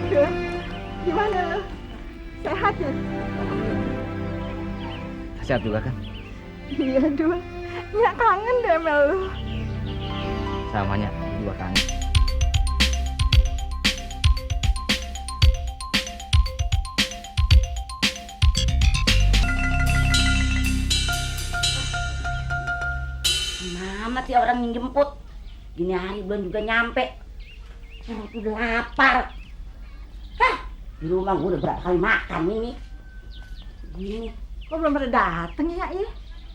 Dul, gimana lo? Sehat ya? Sehat juga kan? Iya, Dul. Nyak kangen deh sama lo. Samanya juga kangen. Mana sih orang yang jemput? Gini hari belum juga nyampe. Perut udah lapar. Hah, di rumah gue udah berapa kali makan ini. Gini, Kok belum pada dateng ya, ya?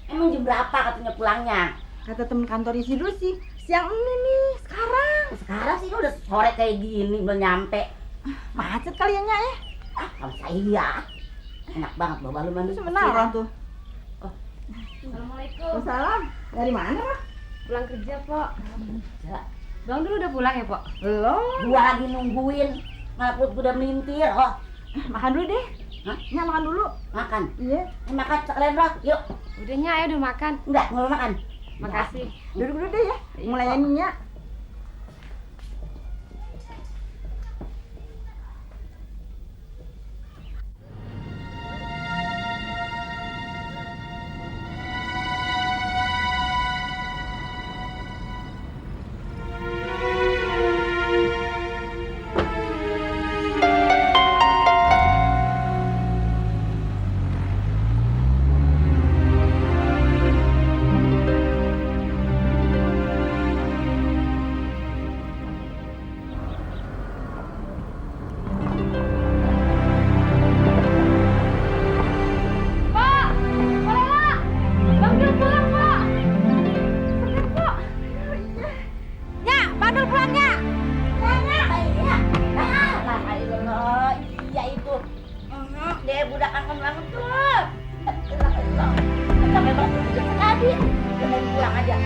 emang jam berapa katanya pulangnya? Kata temen kantor isi dulu sih, siang ini nih, sekarang. Sekarang sih udah sore kayak gini belum nyampe. Macet kali ya, Nyak ya? Ah, kalau saya enak banget bawa lu mandi. Itu sebenarnya tuh. Assalamualaikum. Salam. Dari mana, Pak? Pulang kerja, Pok. Ya, Bang dulu udah pulang ya, Pok? Belum. gua lagi nungguin. Malah perut gua udah melintir. Oh, Makan dulu deh. Hah? Nyak makan dulu. makan. Iya. Makan sekalian roh. Yuk. Udah Nya, ya udah makan. Enggak, nggak mau makan. Makasih. Duduk dulu deh ya. Melayani Nyak. Pok! Pok Lela! Bang dulu pulang, Pok! Sebentar, Pok! Nya, Bang dulu pulang, Nya! Iya. Alhamdulillah. Iya itu. Dia budak kangen banget tuh. Sampai baru sekali. Udah pulang aja.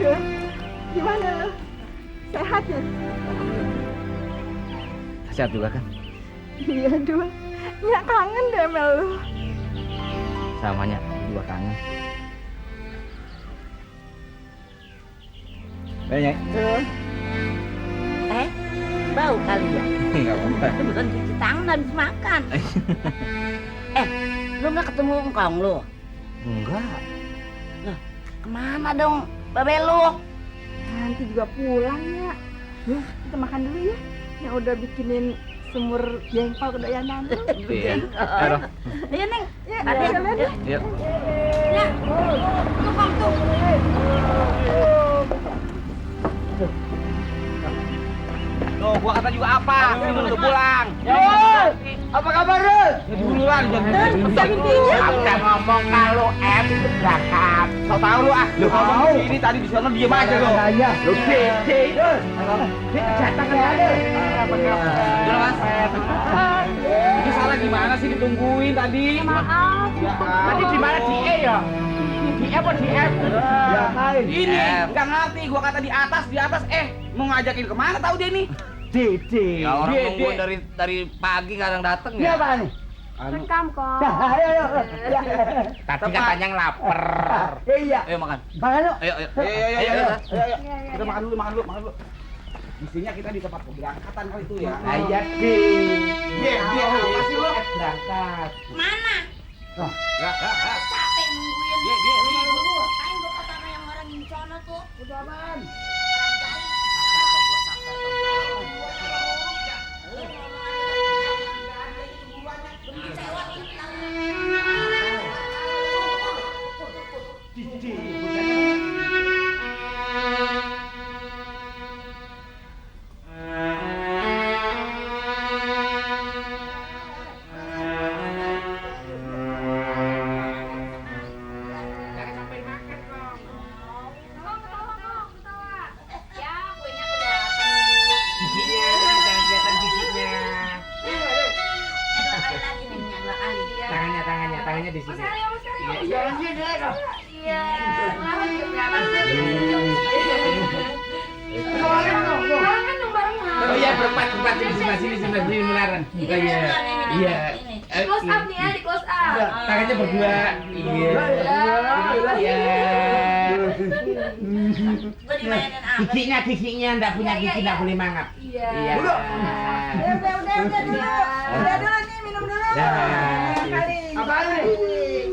Dul, gimana lo? Sehat ya? Sehat juga kan? Iya, Dul. Nyak kangen deh sama lo. Samanya juga kangen. Banyak. Dul. Bau kali ya. Enggak apa-apa. Itu bukan cuci tangan habis makan. Lu nggak ketemu engkong lu? Enggak. Kemana dong, babe lu? Nanti juga pulang ya. Yuk, kita makan dulu ya. Yang udah bikinin semur jengkol kedoyanan lu. Iya. Ayo. Iya, Neng. Ya, Ada. jalan ya. Yuk. Ya. Tuh, Kong, tuh. Tuh, gua kata juga apa? Ini udah pulang. Apa kabar, Rul? Jadi duluan Kita ngomong kalau M itu berangkat. Kau tahu lu ah. Lu ngomong di sini tadi di sana diem aja lu. Lu bete, Rul. Ini kejahatan kan ada. Udah Mas. Ini salah gimana sih ditungguin tadi? Maaf. Tadi di mana di E ya? Di E apa di F? Ya, kain. Ini nggak ngerti. Gua kata di atas mau ngajakin kemana tahu dia nih? Dede. Ya orang nungguin dari pagi kadang dateng Ini ya. apa nih? Rekam kok. Ayo, ayo. Tadi katanya lapar. Iya. Ayo makan. Makan yuk. Ayo. Ayo. Kita makan dulu. Mestinya kita di tempat pemberangkatan kali itu ya. Iya, Di. Dia apa sih lo? Berangkat. Mana? Ya. Capek nungguin. Dia. Ngapain gua kata sama yang orang di sono tuh? Udah aman. Tangannya di sini. Iya. Oh iya berempat di sini. sini sebelah sini beneran. Ini Oh, iya. beneran ini, Iya. ini. Di close up nih ya, di close up. Tangannya berdua. Iya. Iya. Gua dimainin apa? Giginya enggak punya Iya, gigi, iya, enggak iya. boleh mangap. Iya. Iya. Udah dulu. Udah dulu nih, minum dulu. Ya. Kali. Apaan nih?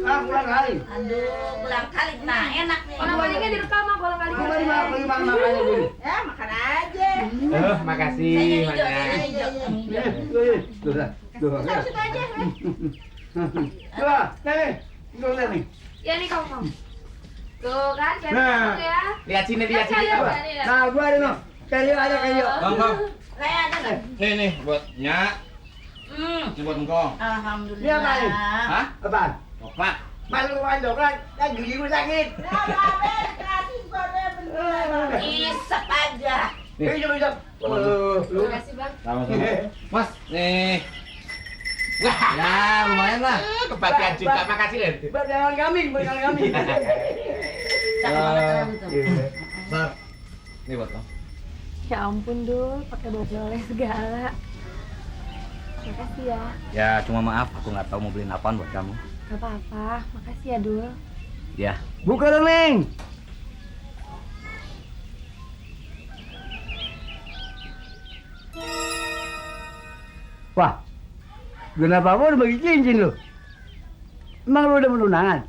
Pulang kali. Aduh, ulang kali. Nah, enak nih. Orang palingnya direkam mah, orang palingnya. Bagaimana makannya dulu? Ya, makan aja. Oh, makasih. Saya hijau, Mas. saya hijau. Tuh, tuh. Taruh situ aja. Tuh, nih. Tuh, nih. Ya nih kamu. Tuh kan, kayak Nah. gitu ya. Lihat sini, lihat Lihat, sini. lihat, Coba. lihat. Nah, gua ada no. Kayu ada kayu. Bang. Saya ada nggak? Nih buat Nyak. Ini buat engkong. Alhamdulillah. Dia apa ini? Hah? Apaan? Coklat. Malu coklat. Gigi gua sakit. Isep aja. Bisa. Lu. Makasih bang. Sama-sama. Mas, nih. Wah, ya lumayan lah. Kebagian juga, makasih Len. Jangan kambing, jangan kambing. Cakep banget kamu tuh. Sar. Ini buat kamu. Ya ampun Dul, pakai oleh segala. Makasih ya. Ya cuma maaf, aku nggak tahu mau beliin apaan buat kamu. Gak apa-apa, makasih ya Dul. Ya, Buka dong, Neng. Wah, kenapa kamu udah bagi cincin lu? Emang lu udah berundangan?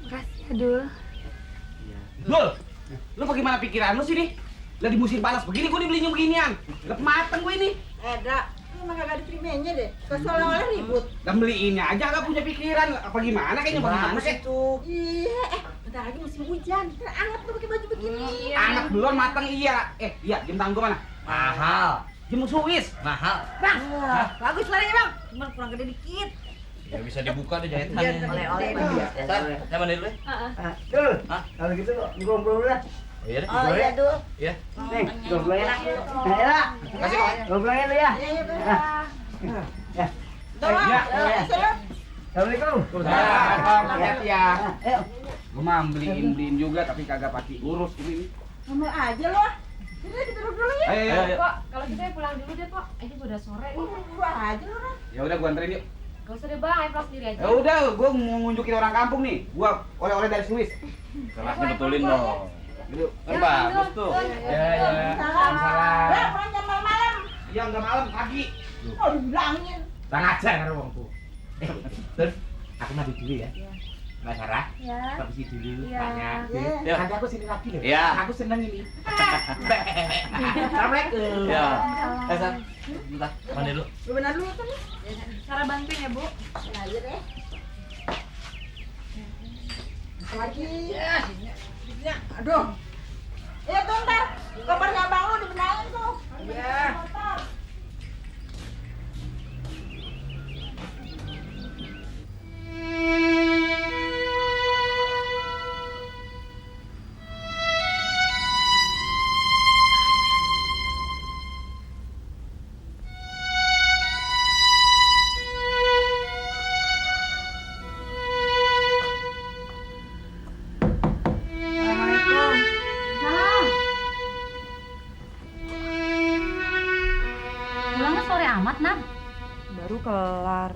Makasih ya Dul. Dul, lu bagaimana pikiran lu sih nih? Lagi musim panas begini, gue belinya beginian. Gak mateng gue ini. Dra, lu emang kagak diterimanya deh. Seolah-olah ribut. Dan beliinnya aja gak punya pikiran. Apa gimana kayaknya bagaimana sih? Iya, bentar lagi musim hujan. Anget tuh pakai baju begini. Anak belum mateng iya. Iya, jam tangan gue mana? mahal, Jam Swiss. mahal. Bang, bagus suaranya bang. Cuman kurang gede dikit. Ya bisa dibuka deh jahitannya. Oleh-oleh Sar, saya mandi dulu ya. Tuh, Hah? kalau gitu ngobrol dulu dah. Oh iya deh. Oh iya Dul. Iya. Nih, ngobrol ya. Nah, ya. Kasih kok. Ngobrolnya dulu ya. Ya. Ya. Assalamualaikum. Hati-hati ya. Ayo. Gue mah beliin juga tapi kagak pakai urus ini. Ngomel aja lo. Udah kita duduk dulu ya. Ayo. Kok, kalau gitu ya pulang dulu deh Pok. Ini udah sore nih. Buru aja lo. Ya udah gua anterin yuk. Gak usah deh bang, ayo pulang sendiri aja. Ya udah, gua mau ngunjukin orang kampung nih. Gua oleh-oleh dari Swiss. Kelasnya betulin dong. Gitu. Kan bagus tuh. Ya, ya. Salam. Salam. Pulang jam malam-malam. Iya, enggak malam, pagi. Oh, dibilangin. Bang aja karo wong tuh. Terus aku mandi dulu ya. Mbak Sarah, Ya. permisi dulu Iya. banyak. Ya. Nanti aku sini lagi loh. Iya. Aku seneng ini. Assalamualaikum. Ya. Sar, bentar, mandi dulu. Lu benar dulu kan? Cara bantuin ya Bu. Ya aja deh. Lagi. Ya, aduh. Ya tuh ntar, kopernya abang lu dibenahin tuh. Iya. Assalamualaikum. Salam. Pulangnya sore amat, Nak. Baru kelar.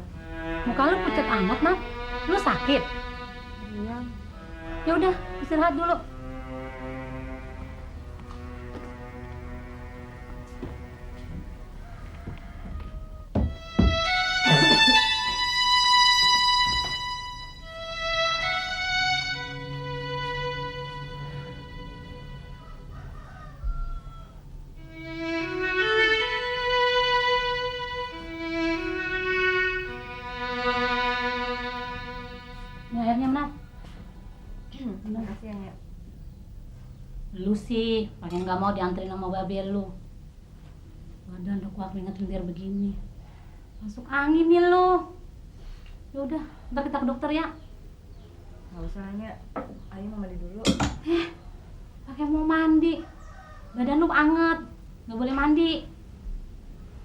Muka lu pucat amat, Nak. Lu sakit? Iya. Ya udah, istirahat dulu. Ini airnya, Nak. Makasih ya. Lu sih, pengen gak mau dianterin sama babe lu. Badan udah kuat ngingetin biar begini. Masuk angin nih lu. Ya udah, ntar kita ke dokter ya. Nggak usah Nya. Ayo mau mandi dulu. Pakai mau mandi. Badan lu anget, nggak boleh mandi.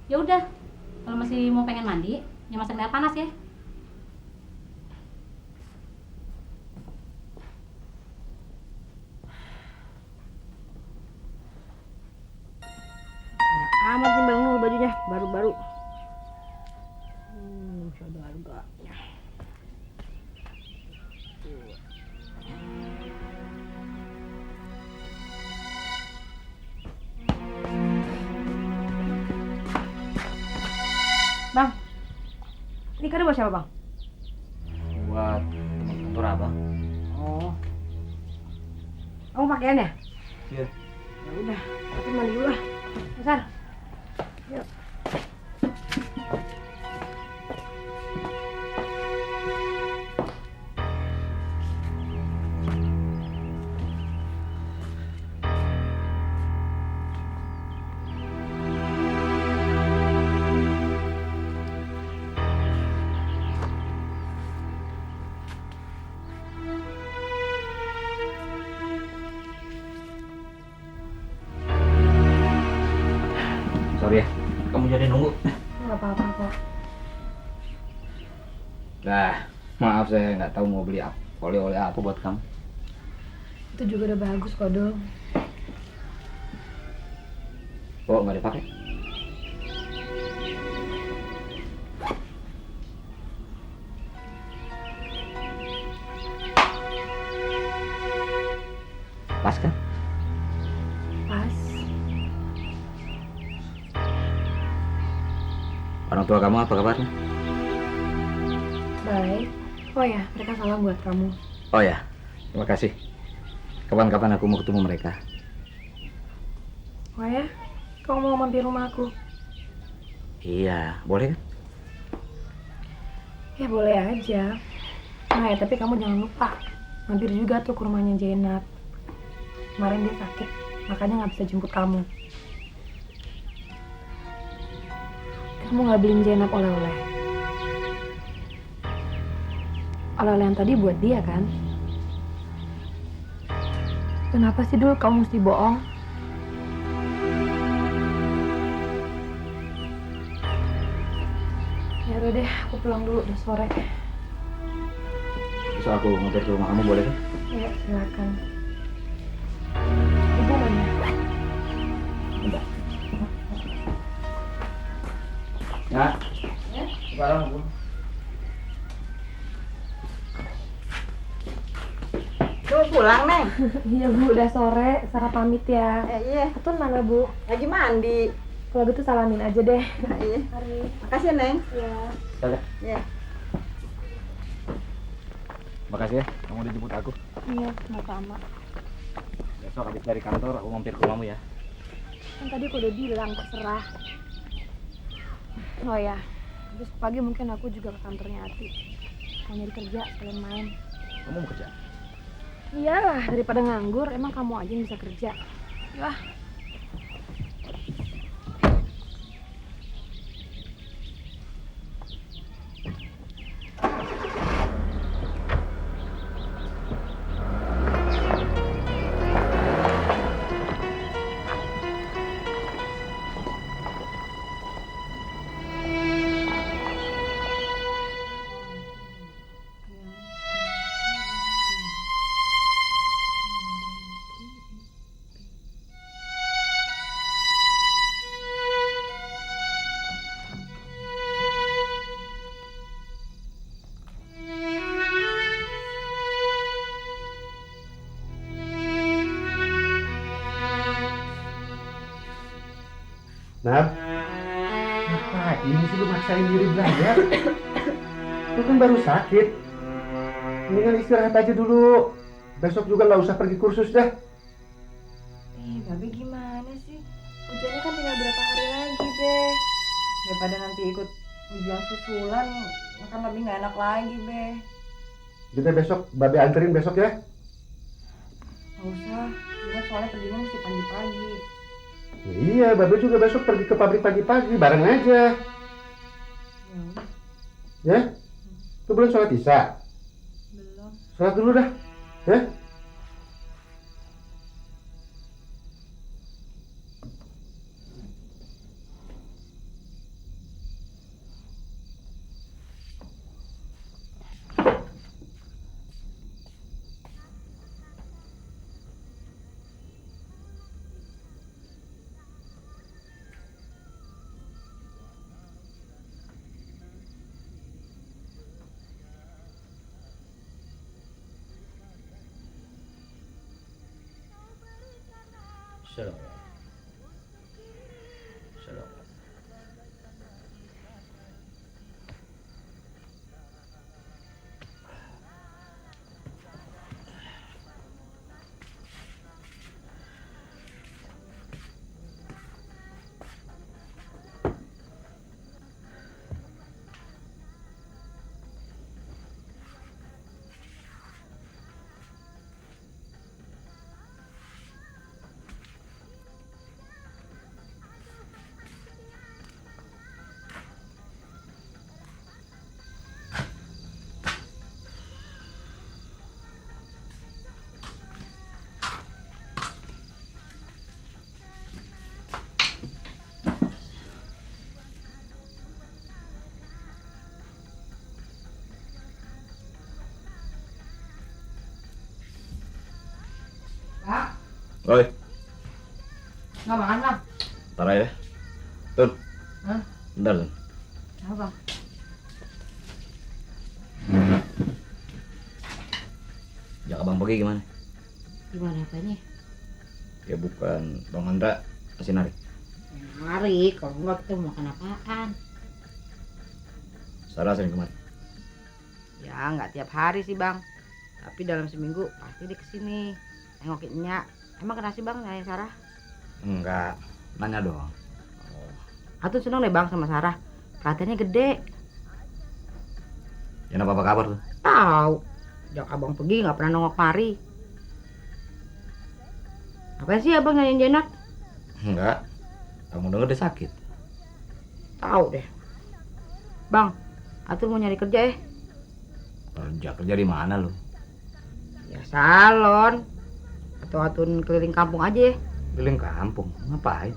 Ya udah, kalau masih mau pengen mandi, ya masak air panas ya. amat nih Bang Nur bajunya, baru-baru. Masih ada harganya. Bang, ini kado buat siapa Bang? Buat teman kantor abang. Oh, kamu pakaian ya? Iya. Ya udah, aku mandi dulu lah. Besar. Yuk. Sorry ya, kamu jadi nunggu. Nggak apa-apa kok. Nah, maaf saya nggak tahu mau beli apa, oleh-oleh apa buat kamu. Itu juga udah bagus kok, Dong. Oh, nggak dipakai? Pas kan? Pas. Orang tua kamu apa kabarnya? Baik. Oh ya, mereka salam buat kamu. Oh ya, terima kasih. Kapan-kapan aku mau ketemu mereka. Oh ya, kamu mau mampir rumah aku? Iya, boleh kan? Ya boleh aja. Nah ya, tapi kamu jangan lupa mampir juga tuh ke rumahnya Jenat. Kemarin dia sakit, makanya nggak bisa jemput kamu. Kamu nggak beliin Jenat oleh-oleh. Oleh-oleh yang tadi buat dia kan? Kenapa sih dulu kamu mesti bohong? Ya udah deh, aku pulang dulu, udah sore. Besok aku mampir ke rumah kamu boleh kan? Ya, silakan. Ibu mana? Bentar. Ya. Sekarang aku. Tuh pulang, Neng. Iya, Bu, udah sore. Sarah pamit ya. Iya, Atun mana, Bu? lagi mandi. Kalau gitu salamin aja deh. Iya. Mari. Makasih, Neng. Ya. Dadah. Iya. Makasih ya, kamu udah jemput aku. Iya, sama-sama. Besok habis dari kantor aku mampir ke rumahmu ya. Kan tadi aku udah bilang, terserah. Oh ya, terus pagi mungkin aku juga ke kantornya Ati. Mau nyari kerja, sekalian main. Kamu mau kerja? Iyalah, daripada nganggur, emang kamu aja yang bisa kerja. Yah. Nat, ngapain sih lu maksain diri belajar? Lu kan baru sakit. Mendingan istirahat aja dulu. Besok juga nggak usah pergi kursus dah. Babe gimana sih? Ujiannya kan tinggal berapa hari lagi, Be. Daripada nanti ikut ujian susulan, makan lebih nggak enak lagi, Be. Jadi besok Babe anterin besok ya. Nggak usah, dia soalnya perginya mesti pagi-pagi. Ya iya, Babe juga besok pergi ke pabrik pagi-pagi, bareng aja. Ya udah, Ya? Lu belum sholat isya? belum. Sholat dulu dah. Ya? Salam. Salam. Pak, Oi, nggak makan bang? ntar aja. Tun. Hah? Bentar, Tun. Apa bang? Jak abang pergi gimana? Gimana apanya? Ya bukan Bang Andra masih narik. Mari, kalau enggak kita mau makan apaan? Sarah sering kemari. Ya nggak tiap hari sih bang, tapi dalam seminggu pasti dia kesini nengokin Nyak. Emang kenapa sih bang nanyain Sarah? Enggak, nanya doang. Atun seneng deh bang sama Sarah, perhatiannya gede. Ya apa kabar tuh? Tahu, sejak abang pergi nggak pernah nongok mari. Apa sih abang nanyain Jenak? Enggak. Kamu denger dia sakit. Tahu deh. Bang, Atun mau nyari kerja ya? Kerja di mana lu? Ya salon. Atau Atun keliling kampung aja ya? Keliling kampung. Ngapain?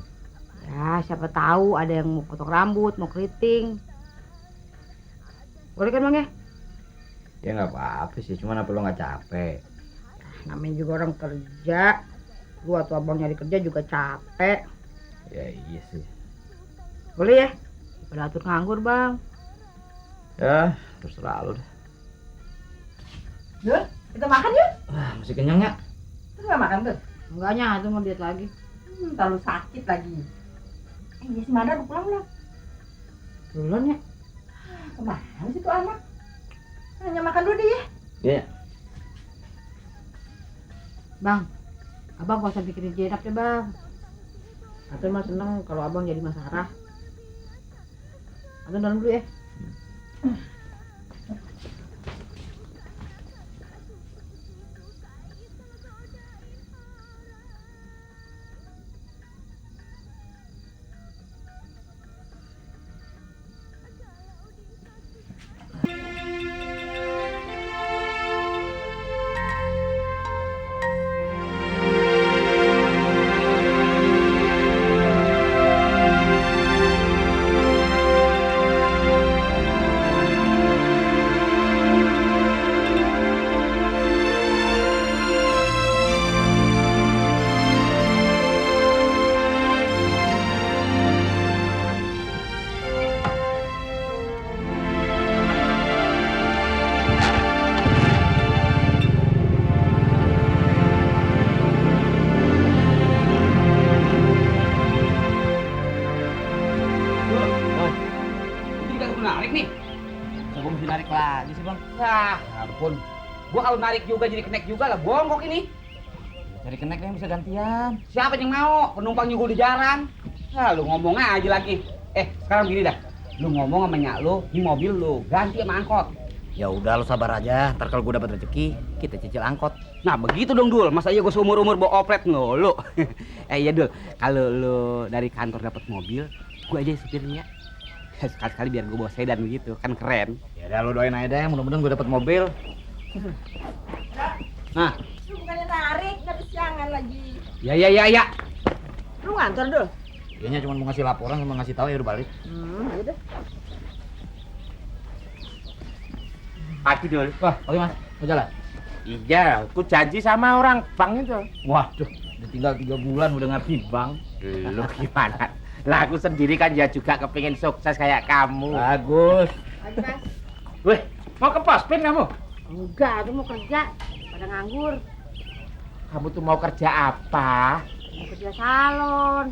Ya siapa tahu ada yang mau potong rambut, mau keriting. Boleh kan bang ya? Ya nggak apa-apa sih, cuman apa lo nggak capek? Namanya juga orang kerja. Lu atau abang nyari kerja juga capek. Ya iya sih. Boleh ya? Pada Atun nganggur bang. Ya terserah lo deh. Dul, kita makan yuk. Masih kenyang ya? Terus nggak makan tuh? Enggaknya Atun mau diet lagi. Terlalu sakit lagi. Iya si Mada udah pulang belum? Belum ya? Kemana sih tuh anak? Hanya makan dulu deh ya. Iya. Bang, abang gak usah pikirin Jenak deh bang. Atun mah seneng kalau abang jadi Mas Sarah. Atun dalam dulu ya. Narik nih. Saya mesti narik lagi sih bang. Ya ampun. Gua kalau narik juga jadi kenek juga lah, bongkok ini. Cari kenek yang bisa gantian. Siapa yang mau? Penumpang juga udah jarang. Nah, lu ngomong aja lagi. Sekarang gini dah. Lu ngomong sama nyak lu, di mobil lu ganti sama angkot. Ya udah lo sabar aja. Ntar kalau gue dapat rezeki, kita cicil angkot. Nah begitu dong Dul, masa iya gue seumur-umur bawa oplet ngelulu. Iya Dul, kalau lu dari kantor dapat mobil, gue aja supirnya. Sekali-sekali biar gue bawa sedan begitu, kan keren. Ya udah lo doain aja deh, mudah-mudahan gue dapat mobil. Nah, Lu bukannya narik, tapi siangan lagi. ya. Lu ngantor Dul? Kayaknya cuma mau ngasih laporan sama ngasih tahu ya udah balik. Udah. Pagi Dul. Wah, oke mas, mau jalan? Iya, aku janji sama orang bank itu. Waduh, udah tinggal 3 bulan udah ngerti bang. Lu gimana? Lah aku sendiri kan ya juga kepingin sukses kayak kamu. Bagus. Lagi Mas. Weh, mau ke Pospin kamu? Enggak, Atun mau kerja. Pada nganggur. Kamu tuh mau kerja apa? mau kerja salon.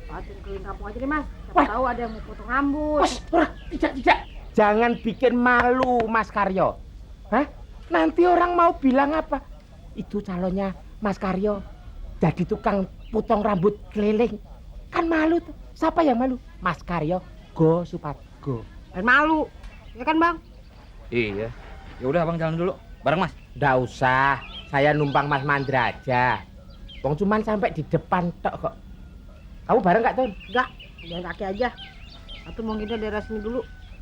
Patin keliling kampung aja deh mas. Siapa tahu ada yang mau potong rambut. Tidak. Jangan bikin malu Mas Karyo. Hah? Nanti orang mau bilang apa? Itu calonnya Mas Karyo jadi tukang potong rambut keliling. Kan malu tuh. Siapa yang malu? Mas Karyo go Supargo. Dan malu. Ya kan bang? Iya. Ya udah abang jalan dulu. Bareng Mas. Nggak usah. Saya numpang Mas Mandra aja. Wong cuman sampai di depan tok kok. Kamu bareng nggak Tun? Enggak. Jalan kaki aja. Atau mau kita daerah sini dulu.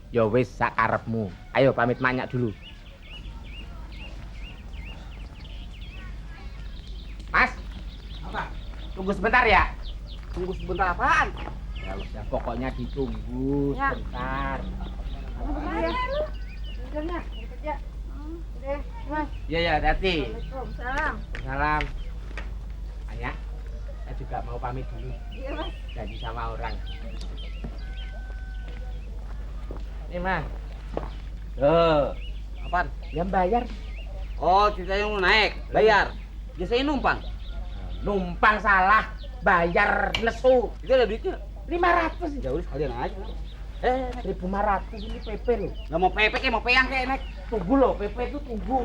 Ya wis sakarepmu. Ayo pamit manyak dulu. Mas. Apa? Tunggu sebentar ya. Tunggu sebentar apaan? Ya udah pokoknya ditunggu Ya. sebentar. Udah kerja. Udah, mas. Iya ya, hati. Waalaikumsalam. Salam. Anya, saya juga mau pamit dulu. Iya mas. Janji sama orang. Nih mas, Apaan? yang bayar Oh, ceritanya mau naik, bayar. Biasanya numpang. numpang salah, bayar lesu Itu ada duitnya. 500. Ya udah sekalian aja. 1.500 ini PP loh. Nggak mau pepe kayak mau peyang kayak naik. Tunggu loh, PP itu tunggu.